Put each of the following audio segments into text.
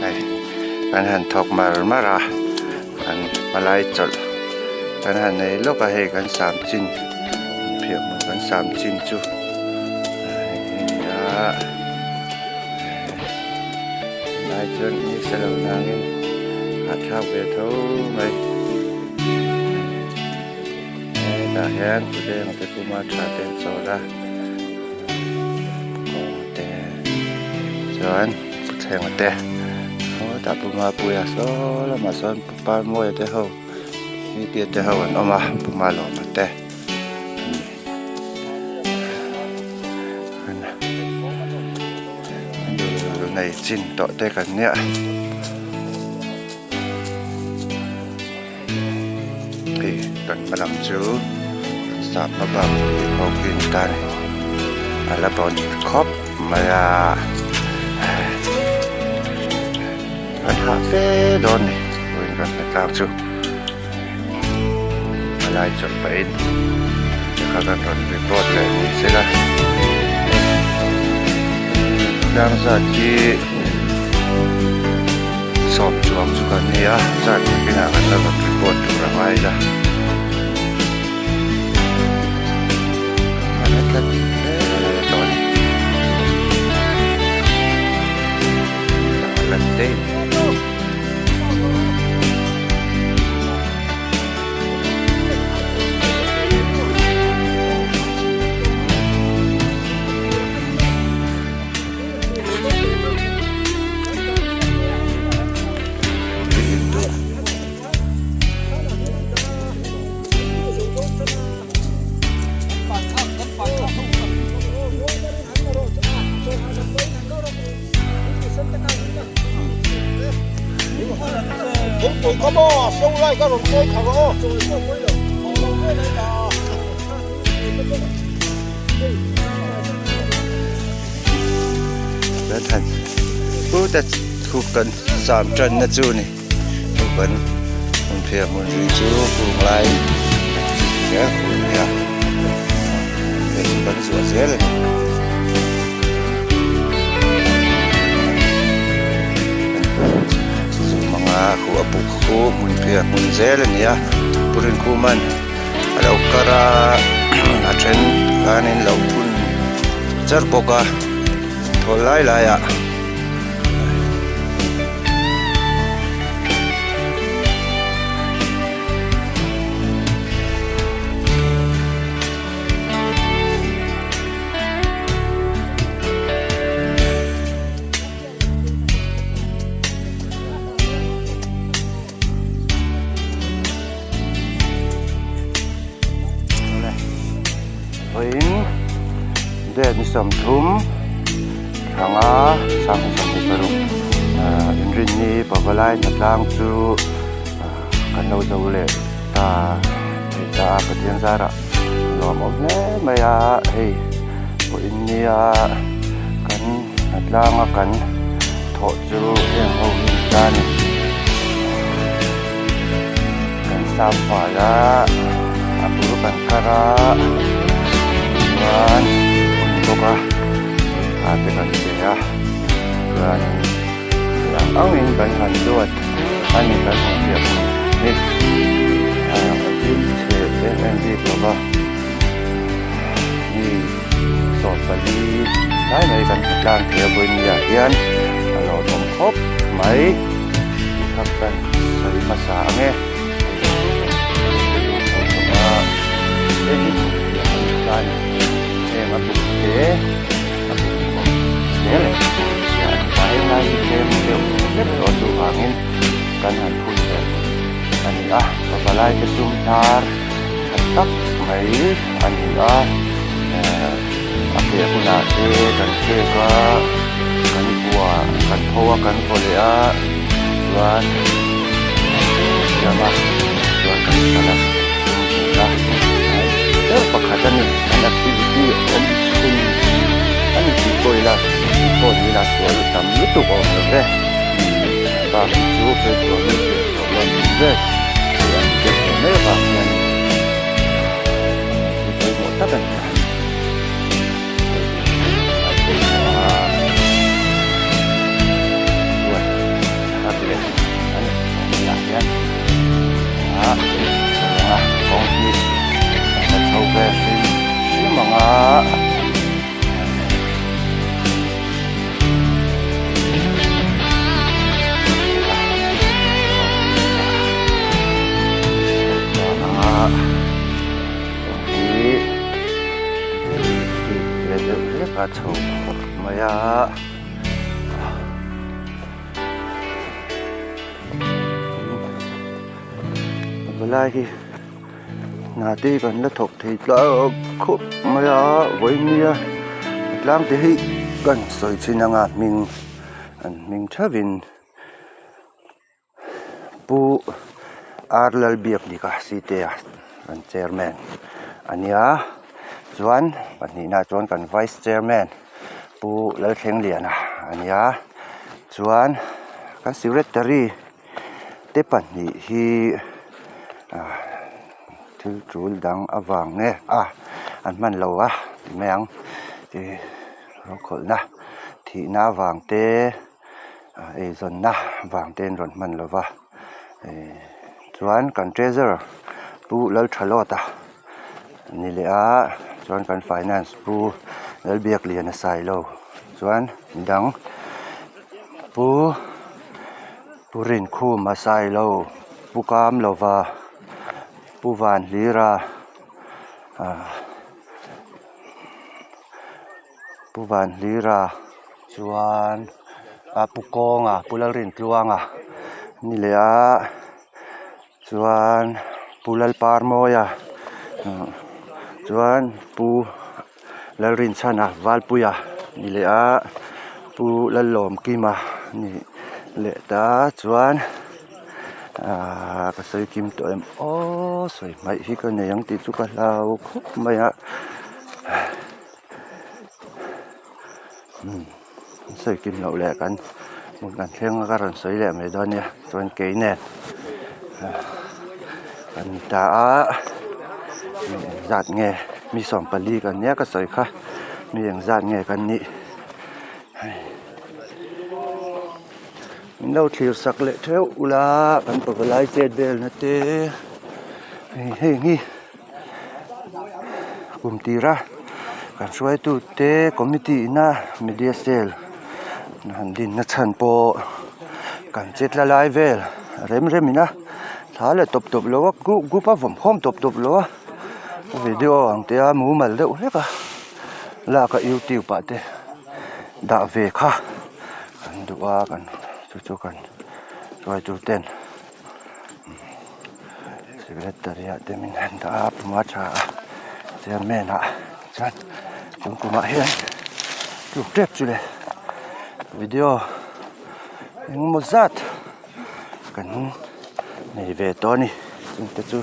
Hei kan han thawk mar mar a kan palai chawlh kan han nei lawk a hei kan sam chin phiah hmun kan sam chin chu nia tunlai chuan ni sa lo nangin hahthlak ve tho mai hetah hian kuteng te puma tha te an chawl a kawng te chuan thuthleng te hetah puma puia saw lamah sawn parmawia te ho city te ho an awm a puma lawma te. Nei chin tawh te kan nia. Hei kan hma lam chu sap hma bak ho khi an ta a ni a la bawn khawp mai a an hah fe dawn a ni vawiin kan hre tlak chu. A lai chawlh pahin kha kan rawn record leh ni sela tlang zat hi sawm chuang chu kan ni a zat takinah kan la rawn record tur a ngai la a la tlat hle tawh a ni a la te. Kan sam tanna chu ni chu kan hmun phiah hmun ri chu kung lai zel khu a nia hei chu kan zuah zel a ni. Hmanga khu a buk khu hmun phiah hmun zel a ni a purin khuman a lo kar a a then khanin lo phun char bawk a thawl lai lai ah. Vawiin date ni 30 thanga 2026 ahh inrinni pavalai hnatlang chu kan lo zo leh ta thei ta a Pathian zarah a lawmawm hle mai a hei vawiin nia kan hnatlanga kan thawh chu heng ho hi ni ta a ni kan sam fai a a bul kan kar a chuan hun bawk a a te kan che a chuanin ang angin kan han duat a ni kan han piah hun hi a zim chhe em em bik lo va mi 14 lai mai kan hmu tlang thei a vawinia hian a lawmawm khawp mai kha kan sawi hmasa ang e heng a buk te a buk khawp zel heng lai hi tlem deuh hlek tawh chuvangin kan han phun belh a ni a pavalai te sum hnar tha tak mai a ni a ehh a piah hunah te kan khek a kan vua kan pho a kan vaw leh a chuan siam a chuan kan hralh a sum hmuh a ber pakhat a ni an activity awm chhun a ni tih pawh ila tih pawh ni ila sual tam lutuk a awm lo ve bak hi chu february leh tawh lo ni vel hei an deuh tawh mai avang hian thil pawimawh tak a ni a. ve deuh hlek a chho khawp mai a. Pavalai hi hna te kan la thawk thei tlang khawp mai a vawinia tlang te hi kan sawi thin anga hming an hming theuhin Pu R Lalbiakdika Site-a kan chairman a nia chuan pahnihna chuan kan vice chairman Pu Lalthlengliana a nia chuan kan secretary te pahnih hi ah thil tul dang avang nge ah an hman lo a ti mai ang ih rokhawlhna thihna avang te. Eizawnna vang te an rawn hman lo va eh chuan kan treasurer pu Lalthalawta ni leh a chuan kan finance pu Lalbiakliana Sailo chuan midang pu pu Rinkhuma Sailo pu Kamlova pu Vanhlira ah. Pu Vanhlira chuan a pu Kawnga Pu Lalrintluanga ni leh a chuan Pu Lalparmawia chuan Pu Lalrinchhana Valpuia ni leh a Pu Lallawmkima ni leh ta chuan ahh ka sawi kim tawh em aw sawi hmaih hi ka nei ang tih chu ka hlau khawp mai a. An sawi kim loh leh kan hmun kan thleng a ka rawn sawi leh mai dawn nia chuan kei nen kan ni ta a mi engzat nge mi 14 kan nia ka sawi kha mi engzat nge kan nih hei min lo thlir sak leh theuh ula kan pavalai chet velna te hei heng hi. Kum tira kan hruaitute committee ina media cell han din na chhan pawh kan che tla lai vel rem rem in a thla leh tawp tawp lo a group group a vawm khawm tawp tawp lo a video ang te a mumal deuh hlek a lak a youtube ah te dah ve kha kan duh a kan chu chu kan hruaituten. Secretary ah te min han dah a puma tha a chairman ah chuan chung kumah hian tluk tep chu le video engemaw zat kan nei ve tawh a ni chung te chu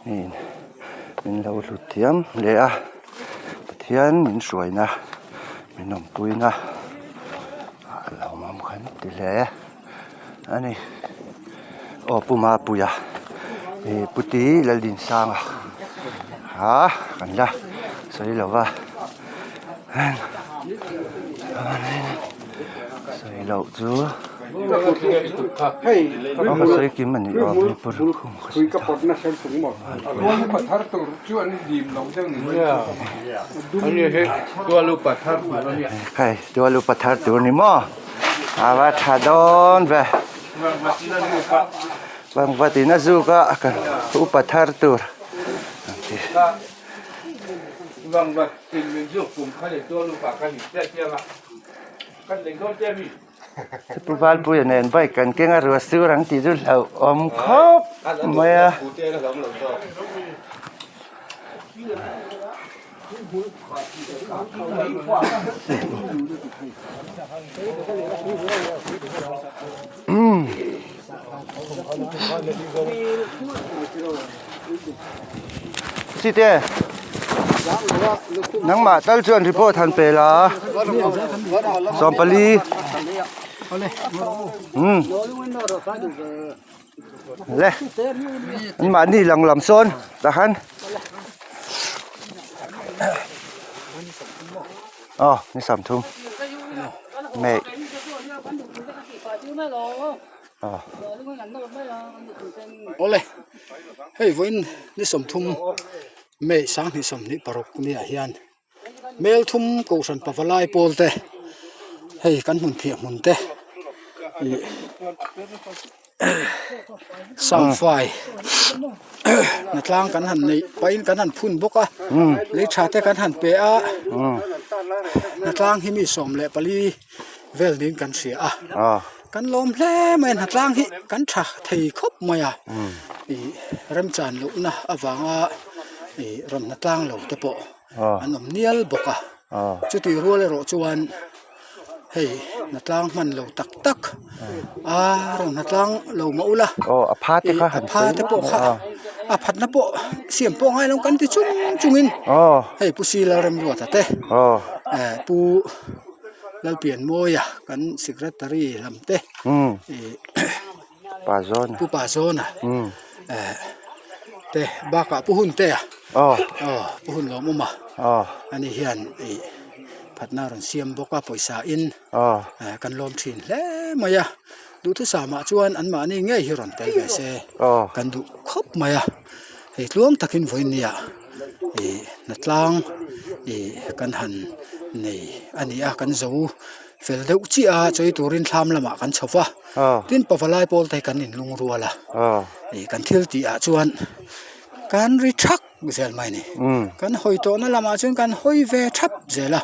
hei min lo hlut thiam hle a Pathian min hruaina min awmpuina a lo awm khan ti hle. A ni aw Pu Mapuia ih Pu Ti Laldinsanga ha kan la sawi lo va sawi loh chu aw ka sawi kim a ni aw mi pu Rukhum ka sawi ta. Hei tual upa thar tur ni maw. A va tha dawn ve. Vangvat in a zuk a kan upa thar tur an ti. Pu Valpuia nen bike kan keng a ruah sur ang tih chu hlauhawm khawp mai a. Chite nangmah tal chuan report han pe la 14 umm le an mahni lang lam sawn tah khan aw ni 30 mei aw awle hei vawiin ni 30 mei 2026 nia hian. Hmel thum kohhran pavalai pawl te hei kan hmun phiah hmun te ih Samfai hnatlang kan han neih pahin kan han phun bawk a lei tha te kan han pe a hnatlang hi mi 14 vel niin kan hria a kan lawm hle mai a hnatlang hi kan tha thei khawp mai a ih remchan lohna avanga ih rawn hnatlang lo te pawh an awm nial bawk a chutih rual erawh chuan. Hei hnatlang hman lo tak tak a rawn hnatlang lo mah ula aw a pha te kha a pha te pawh kha a phatna pawh siam pawh ngai lo kan ti chung chungin aw hei pu Sila Remruata te aw eh pu Lalpianmawia kan secretary lam te ih pa zawn pu pa zawna eh te bakah pu hun te a aw aw pu hun lawmawm a aw ani hian ih phatna a rawn siam bawk a pawisa in aw eh kan lawm thin hle mai a duhthusam ah chuan an mahni ngei hi rawn tel ve se aw kan duh khawp mai a hei tluang takin vawiin nia ih hnatlang ih kan han nei a ni a kan zo fel deuh chiah a chawi turin thlam lamah kan chho va tin pavalai pawl te hi kan inlung rual a ih kan thil tih ah chuan kan ri thak zel mai a ni kan hawi tawhna lamah chuan kan hawi ve thap zel a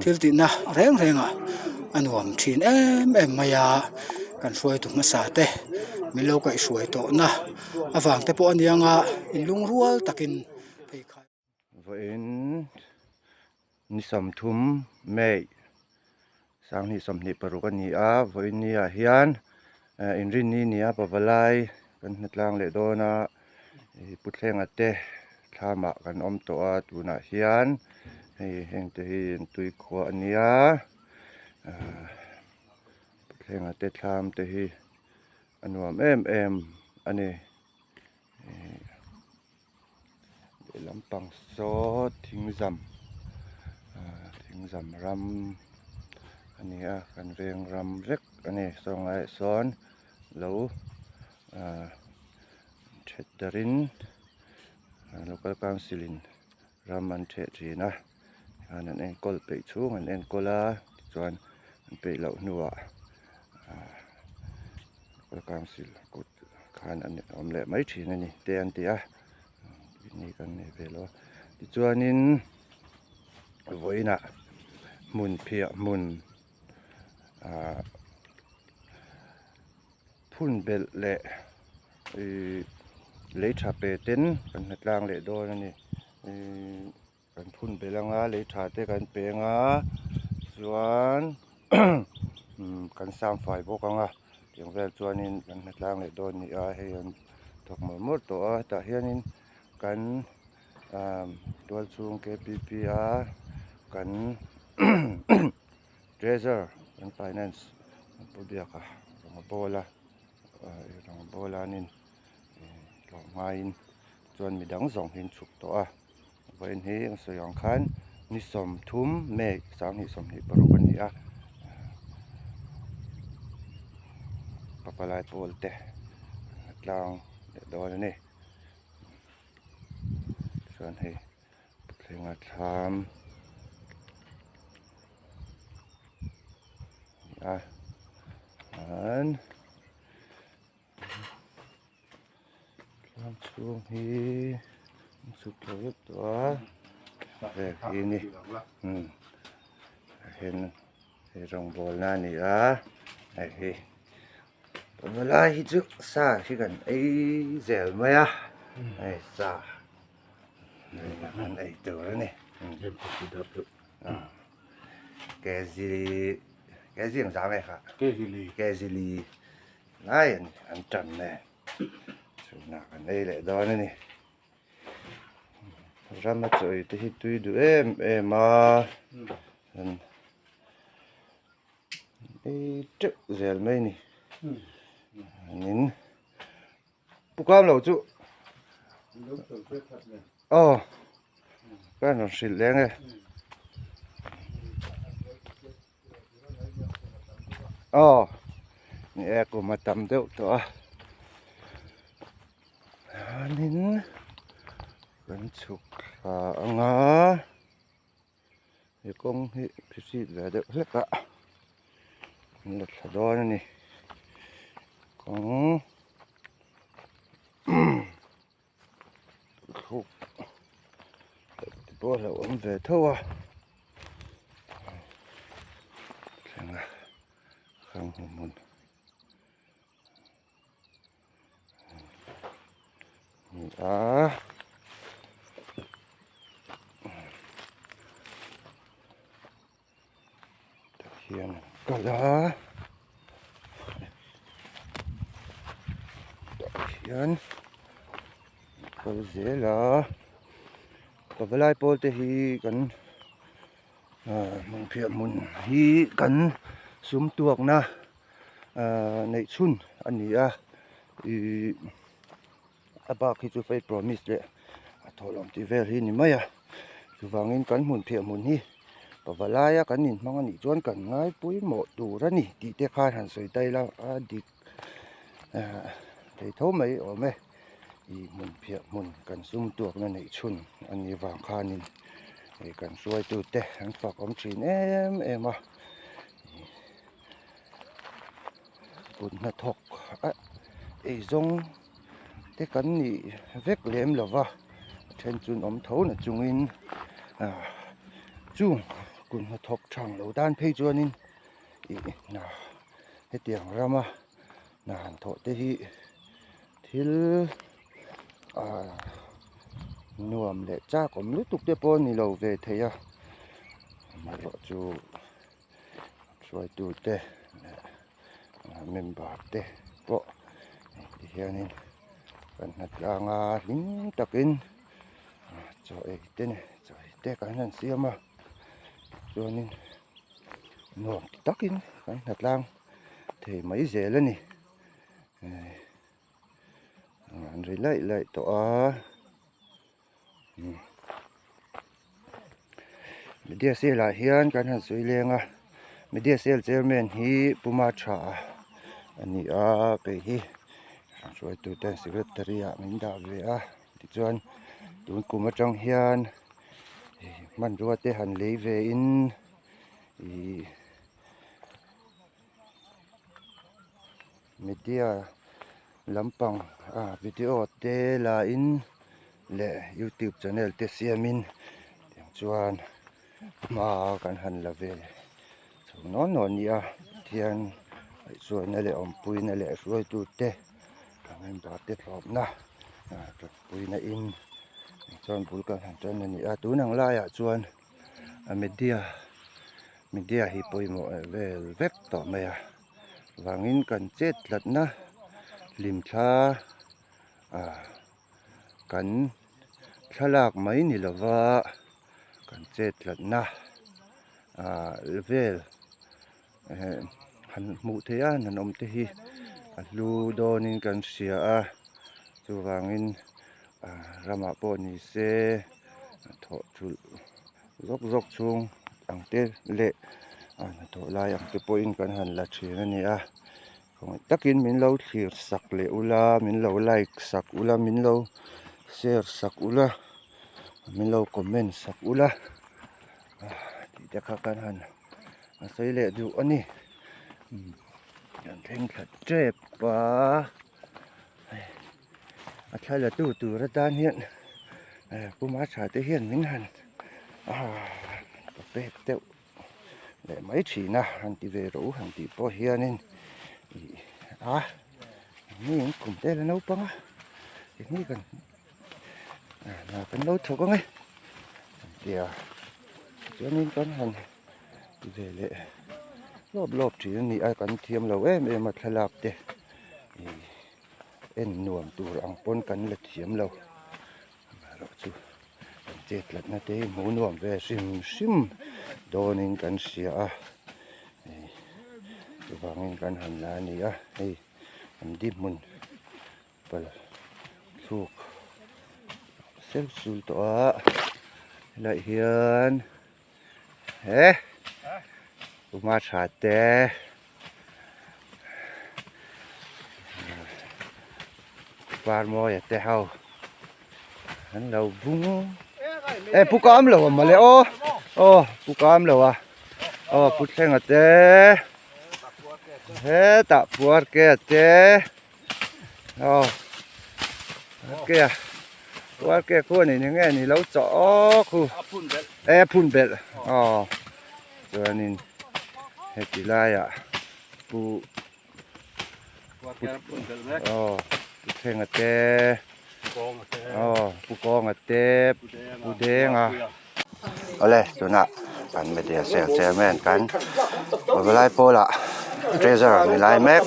thil tihna reng reng ah a nuam thin em em mai a kan hruaitu hmasa te min lo kaihhruai tawhna avang te pawh a ni ang a inlung rual takin phei khai. Vawiin ni 30 May 2026 a ni a, vawiin ni ah hian inrinni ni a pavalai kan hnatlang leh dawn a, ih Puthlenga te thlamah kan awm tawh a tunah hian hei heng te hi tui khua a nia ah Puthlenga te thlam te hi a nuam em em a ni. Lehlam pang saw thingzam ahh thingzam ram a ni a kan veng ram vek a ni saw ngaiah sawn lo ahh that darin local council in ram an theh thin a hian an enkawl peih chhung an enkawl a tichuan an peih loh hnuah ahh local council kut khan an awm leh mai thin a ni te an ti a ni kan nei ve lo a tichuanin vawiinah hmun phiah hmun ahh phun belh leh ihh lei tha pe ten kan hnatlang leh dawn a ni ihh. Kan phun belh anga lei tha te kan peng a chuan kan sam fai bawk anga tiang vel chuanin kan hnatlang leh dawn a ni a hei an thawk mawlh mawlh tawh a hetah hianin kan ah tual chhung K P P a kan treasure kan finance pu biaka rawng a bawl a rawng a bawl a anin tlawm ngaiin chuan midang zawng hi an chhuk tawh a. Vawiin hi ang sawi ang khan ni 30 May 2026 a ni a pavalai pawl te a tlang leh dawn a ni chuan hei thuthleng a thlam a ni a chuan. Tlang chhung hi an chhuk thla vek tawh a vel hi a ni umm tah hian hei rawngbawlna a ni a hei hi pavalai hi chu sa hi kan ei zel mai a hei sa kan ei tur a ni kg kg engzah nge kha kg li. Lai a ni an tan nen chhunah kan ei leh dawn a ni rama chaw ei te hi tui duh em em a an ei teuh zel mai a ni chuanin pu kam lo chu aw ka rawn hrilh leng e. Aw ni e kum a tam deuh tawh a chuanin kan chhuk thla ang a he kawng hi phihrit ve deuh hlek a an la thla dawn a ni kawng. pawh a hlauhawm ve tho a thleng a hrang hmun. Ni a. Tah hian an kal a. Tah hian an kal zel a. Pavalai pawl te hi kan ah hmunphiah hmun hi kan sum tuakna ah neih chhun a ni a ihh a bak hi chu fake promise leh a thawhlawm tih vel hi a ni mai a chuvangin kan hmunphiah hmun hi pavalaia kan inhmang a nih chuan kan ngai pawimawh tur a ni tih te khan han sawi ta ila a dik ah thei tho mai awm e ih hmunphiah hmun kan sum tuakna neih chhun a nih vang khanin ih kan hruaitute an fak awm thin em em a. Kut hnathawk a eizawng te kan nih vek lem lo va a then chu an awm tho na chungin ah chung kut hnathawk thang lo tan phei chuanin ih hna hetiang rama hna han thawh te hi thil ah nuam leh chak awm lutuk te pawh a ni lo ve thei a amaherawhchu. Hruaitute leh member te pawh tihianin kan hnatlang a hlim takin chaw ei te nen chaw ei te kan han siam a chuanin nuam ti takin kan hnatlang thei mai zel a ni an ri laih laih tawh a. Media cell ah hian kan han sawi leng a media cell chairman hi Pu Matha a ni a kei hi hruaitu ten secretary ah min dah ve a tichuan tun kum atang hian hmanrua te han lei ve in ih media lampang ah video te la in leh youtube channel te siam in tiang chuan hma kan han la ve chho nawn nawn a ni a Pathian ngaihchuaina leh awmpuina leh hruaitu te member te thlawpna tanpuina in chuan bul kan han tan a ni a tun ang laiah chuan a media media hi pawimawh vel vek tawh mai a. Vangin kan chet tlatna hlimthla ah kan thlalak mai ni lova kan chet tlatna ah vel eh han hmuh theih a han awm te hi a hlu dawnin kan hria a chuvangin ah ramah pawh ni se thawh thulh. Zawk zawk chhung ang te leh a hnathawh lai ang te pawhin kan han la thin a ni a khawngaih takin min lo thlir sak leh ula min lo like sak ula min lo share sak ula min lo comment sak ula tih te kha kan han a sawi leh duh a ni kan thleng thla tep a. A thla la tu tur atan hian pu Matha te hian min han pek deuh leh mai thin a han ti ve rawh u han tih pawh hianin ih a mi in kum te la naupang a engni kan hna kan lo thawk ang e an ti a chuanin kan han ti ve leh lawp lawp thin a ni a kan thiam lo em em a thlalak te ih. En nuam tur ang pawn kan la thiam lo amaherawhchu kan chet tlatna te hi hmuh nuam ve hrim hrim dawnin kan hria a hei chuvangin kan han la a ni a hei an di hmun pal thluk sel sul tawh a helaiah hian he kuma tha te. Parmawia te ho an lo bung e pu kam lo a mawle aw aw pu kam lo a aw pu thlenga te hetah puar ke a te aw ke a. Tual kek khu ani ni nge ni lo chawh aw khu e phun belh aw chuanin heti laiah pu aw pu thlenga te aw pu kawnga te pu denga awle tunah kan media cell chairman kan pavalai pawlah treasurer ni lai mek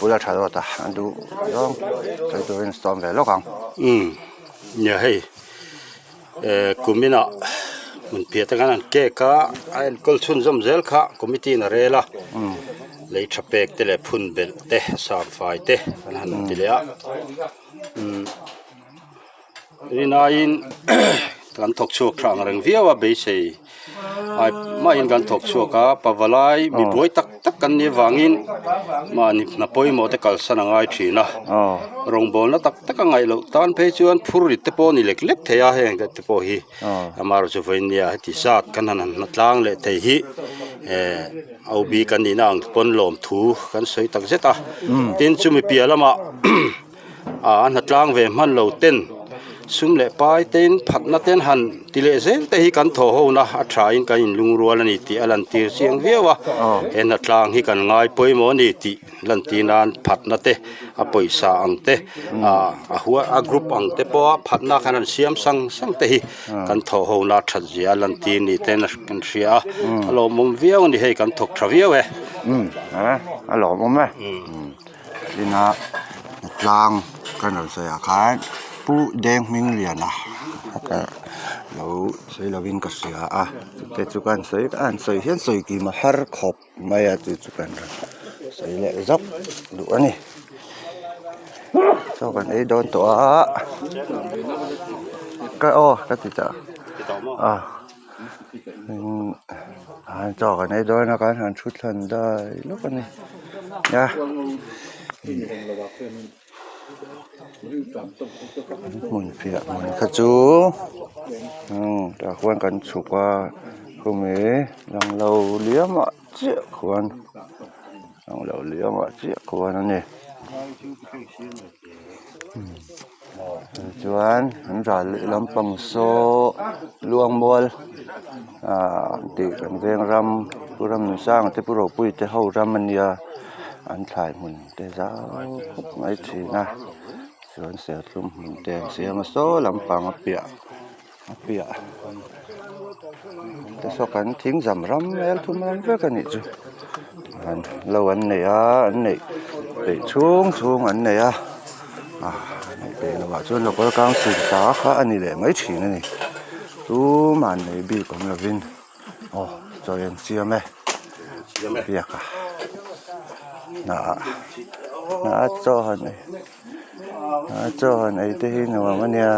bula tha dawt a an duh zawng sawi turin sawm ve lawk ang. Umm nia hei eh kumin ah hmun piah te khan an cake a a enkawl chhunzawm zel kha committee in a rel a lei tha pek te leh phun belh te samfai te an han ti leh a umm. Rinaiin kan thawk chhuak tha ang reng viau a beisei ai mahin kan thawk chhuak a pavalai mi buai tak tak kan nih avangin mahni hna pawimawh te kalsan a ngai thin a rawngbawlna tak tak a ngaih loh tan phei chuan phur rit te pawh a ni lek lek thei a heng te pawh hi amaherawhchu vawiin nia heti zat kan han hna tlang leh thei hi eh OB kan nihna ang pawn lawmthu kan sawi tak zet a tin chumi piah lamah. Ah a hnatlang ve hman lo ten sum leh pai tein phatna ten han ti leh zel te hi kan thaw ho na a tha in kan in lungrual a ni tih a lan tir chiang viau a he hnatlang hi kan ngai pawimawh a ni tih lan tir nan phatna te a pawisa ang te ah a hua a group ang te pawha phatna khan an siam sang sang te hi kan thaw ho na that zia a lan tir ni ten kan hria a a lawmawm viau a ni hei kan thawk tha viau e. A lawmawm e. Ina tlang kan rawn sawi ah khan Pu Denghmingliana lo sawi lovin ka hria a chute chu kan sawi an sawi hian sawi kim a har khawp mai a chu chu kan rawn sawi leh zauh duh a ni chaw kan ei dawn tawh a ka aw ka ti ta a. Chaw kan ei dawn a kan han thu thlan dai lawk a ni a hmun piah hmun kha chu tah khuan kan chhuk a khumi lang lo liam ah chiah khuan lang lo liam ah chiah khuan a ni. Tichuan an ral leh lampang saw Luangmual ah tih kan veng ram Pu Ramnunsanga te Pu Ropuii te ho ram a nia an thlai hmun te zau khawp mai thin a chuan serthlum hmun te an siam a saw lampang a piah a piah te saw kan thing zam ram hmel thum ram vek a nih chu an lo an nei a an neih peih chhung chhung an nei a ah neih peih loh ah chuan local council ta kha a ni leh mai thin a ni tumah an nei bik awm lovin aw chaw an siam e biak a hnah hnah chaw han ei hnah chaw han ei te hi nuam a nia.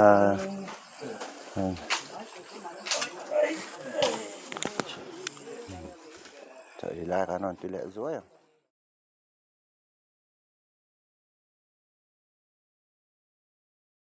Chaw ei lai kan rawn ti leh zuai ang.